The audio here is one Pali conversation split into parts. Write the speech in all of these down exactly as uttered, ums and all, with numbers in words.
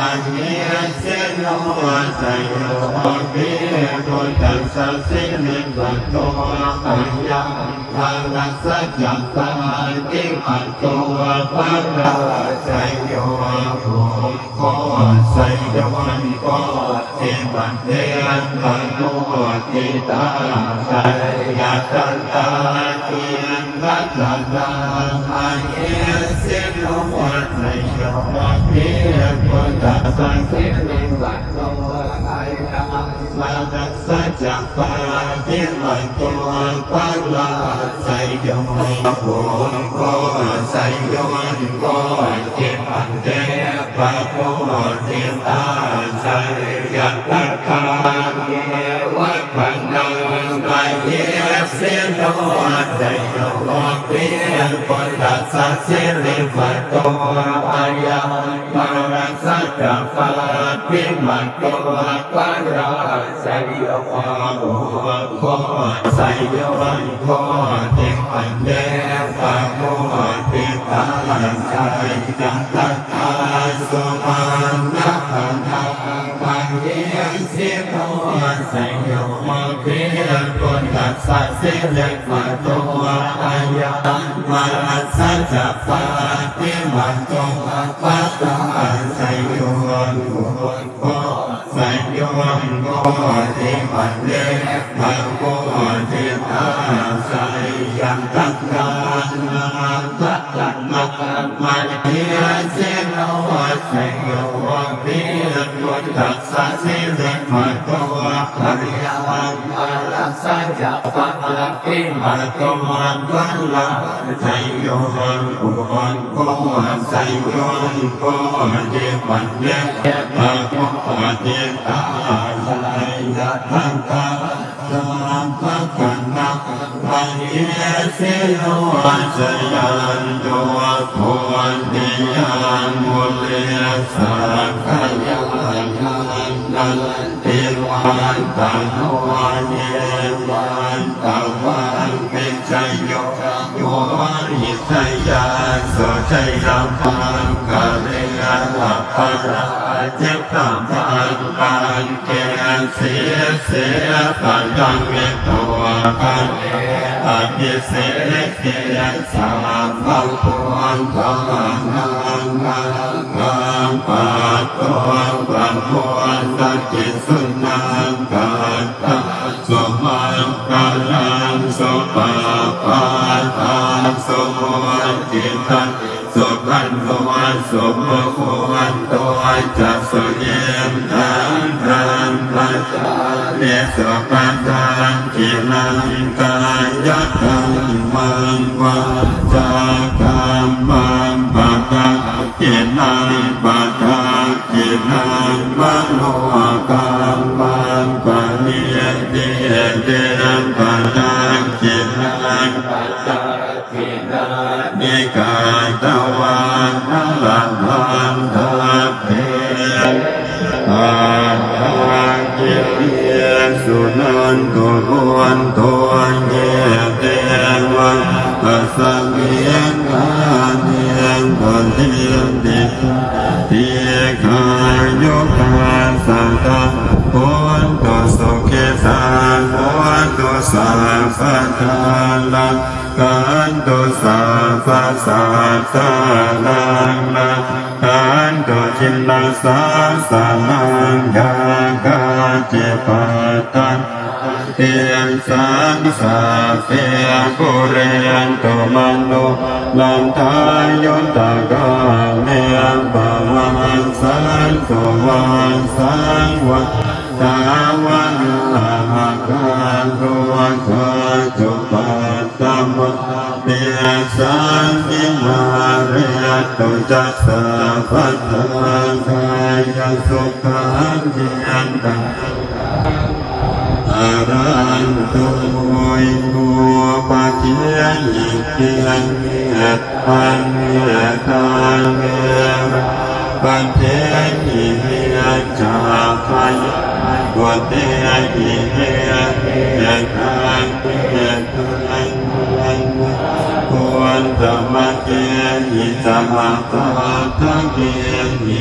Mahesino jayo hohi buddhassa sirimato ayaṃ mārassa ca pāpimato parājayo ugghosayuṃ bodhimaṇḍe pamoditā jayaṃ tadā kiṃ gacchanā mahesino jayo hohi buddhassa sirimato ayaṃ mārassa ca pāpimato parājayo ugghosayuṃ bodhimaṇḍe pamoditā jayaṃ tadā mahesino jayo hohi buddhassa sirimato ayaṃ mārassa ca pāpimato parājayo ugghosayuṃ bodhimaṇḍe pamoditā jayaṃ tadā supaṇṇabhāvaṃ mahesino jayo hohi buddhassa sirimato ayaṃ mārassa ca pāpimato parājayo ugghosayuṃ bodhimaṇḍe pamoditā jayaṃ tadā mahesino jayo hohi buddhassa sirimato ayaṃ mārassa ca pāpimato parājayo ugghosayuṃ bodhimaṇḍe pamoditā jayaṃ tadā sabbagaṇā mahesino jayanto bodhiyā mūle sakyānaṃ nandivaḍḍhano evaṃ tvaṃ vijayo hohi jayassu jayamaṅgale aparājitapallaṅke sīse paṭhavipokkhare abhiseke sabbabuddhānaṃ aggappatto pamodati. Sunakkhattaṃ sumaṅgalaṃ supabhātaṃ suhuṭṭhitaṃ sukhaṇo sumuhutto ca suyiṭṭhaṃ brahmacārisu padakkhiṇaṃ kāyakammaṃ vācākammaṃ padakkhiṇaṃ padakkhiṇaṃ manokammaṃ paṇidhī te padakkhiṇā padakkhiṇāni katvāna labhantatthe padakkhiṇe. Suṇantu bhonto ye devā asmiṃ ṭhāne patiṭṭhitā dīghāyukā sadā hontu sukhitā hontu sabbadā. Rakkhantu sabbasattānaṃ rakkhantu jinasāsanaṃ. Yā kāci patthanā tesaṃ sabbe pūrentu manorathā. Yuttakāle pavassantu vassaṃ vassavalāhakā. Rogā cupaddavā appi saññī mārantu ca sabbadā. Kāyasukhaṃ cittaṃ haraṇtu yo pacchayati mettaṃ mettāverapādehi vijjācaraṇaṃ pūrentu metaṃ untamaddehi saha paṭhavehi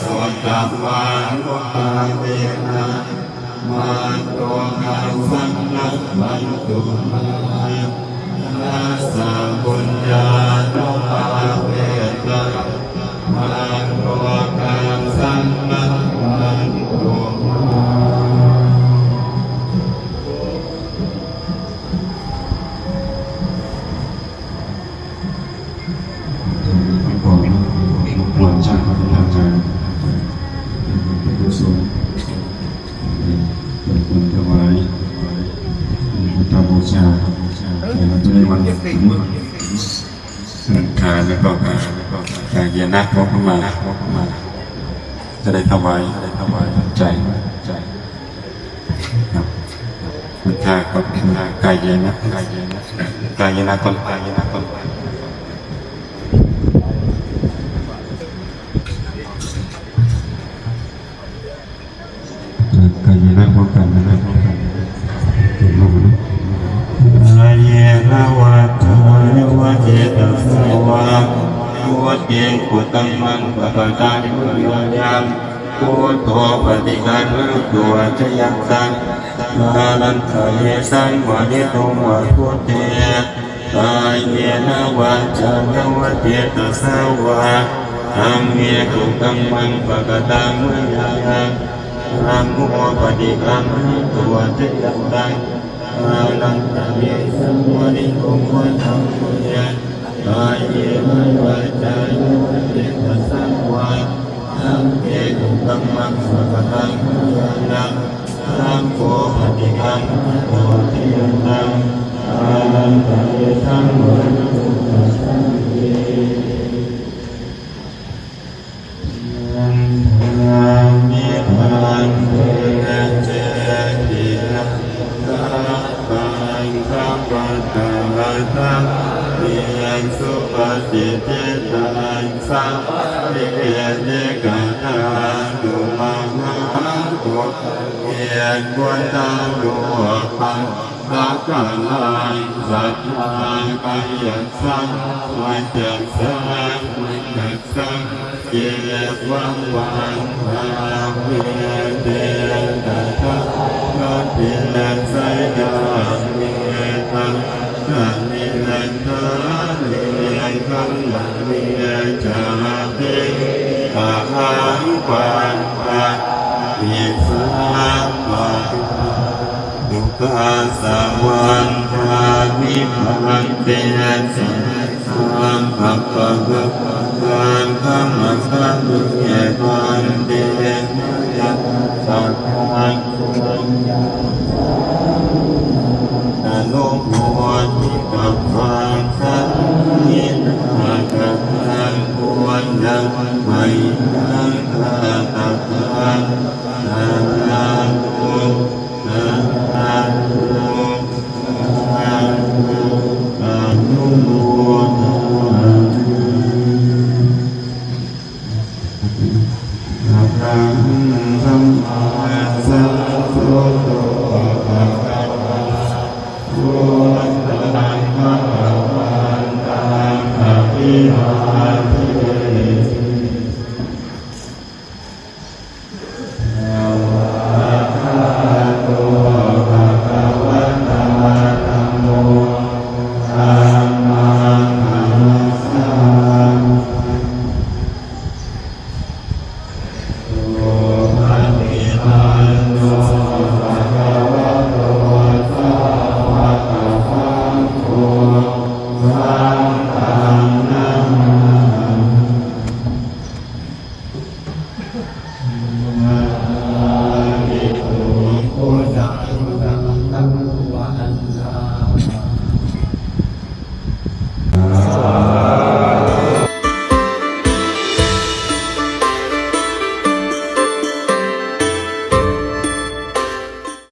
sutvānubhāvena, mātugā saṃ labhantu mārā, āyasmanto puññānubhāvena, mātugā saṃ labhantu mārā. รบกวนเจ้าพระคุณทางการเป็นผู้ทรงเป็นคนถวายพุทธบูชาในวันนี้ สังฆานุภาเวนะ ขอเข้ามา จะได้ถวาย จะได้ถวายปัจจัย ครับ พุทธาก็เป็นกายเยนะ กายเยนะ กายเยนะ คน กายเยนะ คน กายเยนะ คน Bhikkhukammaṃ pakataṃ mayā yaṃ, buddho paṭiggaṇhatu accayantaṃ, kālantare saṃvarituṃ va buddhe, kāyena vācāya va cetasā vā. Dhamme kukammaṃ pakataṃ mayā yaṃ, dhammo paṭiggaṇhatu accayantaṃ, kālantare saṃvarituṃ va dhamme, kāyena vācāya va cetasā vā. Dhamme kukammaṃ pakataṃ mayā yaṃ, saṅgho paṭiggaṇhatu accayantaṃ, kālantare saṃvarituṃ va saṅghe. Vandāmi bhante cetiyaṃ sabbaṃ katvāna dhammesu patiṭṭhitaṃ, saṃvarituṃ va dhamme, buddharūpaṃ sakalaṃ sadā, kāyasā vacasā manasā ceva, vandāmi bhante tathāgate, sayane āsane cāyasmiṃ, gaṇhāne cāpi, ahaṃ vandāmi sabbaṃ. Dukkhassa vandāmi bhante, sabbaṃ appakantaṃ, khamatha me bhante, mayā kataṃ puññaṃ anumoditabbaṃ, sāminā kataṃ puññaṃ mayhaṃ dātabbaṃ. Sādhu, sādhu, sādhu, anumodāmi. Kataṃ dhammaṃ saddo bhagavā, buddhaṃ bhagavantaṃ abhivādemi. Svākkhāto bhagavatā dhammo, dhammaṃ namassāmi. Supaṭipanno bhagavato sāvakasaṅgho, saṅghaṃ namāmi.